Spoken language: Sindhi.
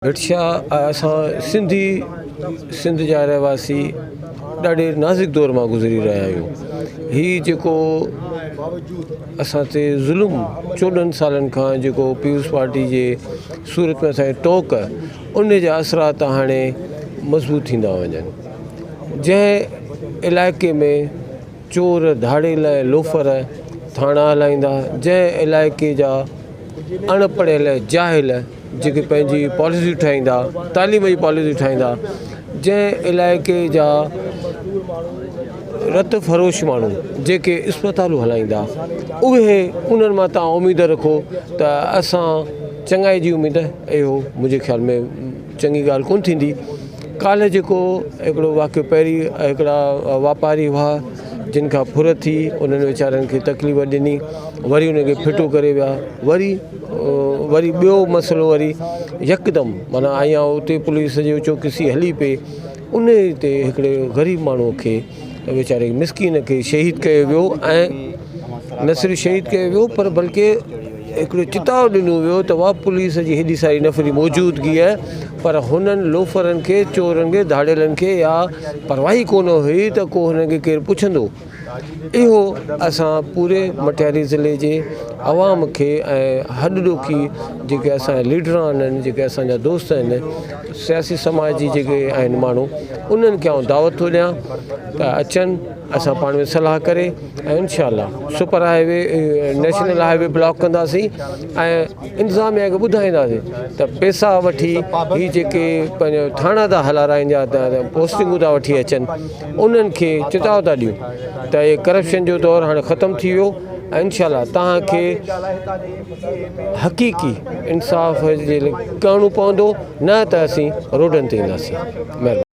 ڀٽ شاهه اسان سنڌي سنڌ جا رهواسي ڏاڍي نازڪ دور مان گذري رهيا آهيون هي جيڪو اسان تي ظلم 14 سالن کان جيڪو پيپلز پارٽي جي صورت ۾ اسان جي ٽوڪ ان جا اثرات هاڻي مضبوط ٿيندا وڃن جنهن علائقي ۾ چور، ڌاڙيل ۽ لوفر ٿاڻا هلائيندا، جنهن علائقي جا اڻ پڙهيل جاهل جيڪي پنهنجي پاليسيون ٺاهيندا، تعليم جي پاليسيون ٺاهيندا، جنهن علائقي جا رت فروش ماڻهو جيڪي اسپتالون هلائيندا، اهي انهن مان توهان اميد رکو ته اسان چڱائي جي اميد اهو منهنجي خيال ۾ چڱي ڳالهه ڪونه ٿيندي. ڪالهه جيڪو هڪڙو واقعو پهرين هڪڙا واپاري هئا جن کان ڦر ٿي انهن ويچارن کي تڪليف ڏني وري انهن کي ڦٽو ڪري ويا وري وري ٻيو مسئلو وري يڪدم معنيٰ آئي اتي پوليس جي چوڪسي هلي پئي ان تي هڪڙي غريب ماڻهو کي ويچاري مسڪين کي شهيد ڪيو ويو ۽ نه صرف شهيد ڪيو ويو پر بلڪه هڪڙو چتاء ڏنو ويو ته واهه پوليس جي هيڏي ساري نفري موجودگي آهي پر هنن لوفرن کي چورن کي ڌاڙيلن کي اها پرواهه ئي ڪونه هئي ته ڪو هنن کي ڪير پڇندو اهو اسان پوري مٽياري ضلعي جي عوام کي ۽ هڏ ڏوکي جيڪي اسان جا ليڊران آهن جيڪي اسان جا دوست آهن سياسي سماجي جيڪي آهن ماڻهو انهن کي آئون دعوت ٿو ڏيان ته اچن اسان پاڻ ۾ صلاح ڪري ۽ انشاء الله super highway national highway block ڪنداسين ۽ انتظاميا کي ٻڌائينداسين ته پيسا وٺي هي جيڪي پنهنجو ٿاڻا ٿا هلارائين يا پوسٽنگون ٿا وٺي اچن انهن کي چتاء ٿا ڏيون ته هي ڪرپشن جو دور هاڻي ختم ٿي ويو ۽ انشاء الله توهان کي حقيقي انصاف جي ڪرڻو پوندو نه ته اسين روڊن تي اينداسين مهرباني.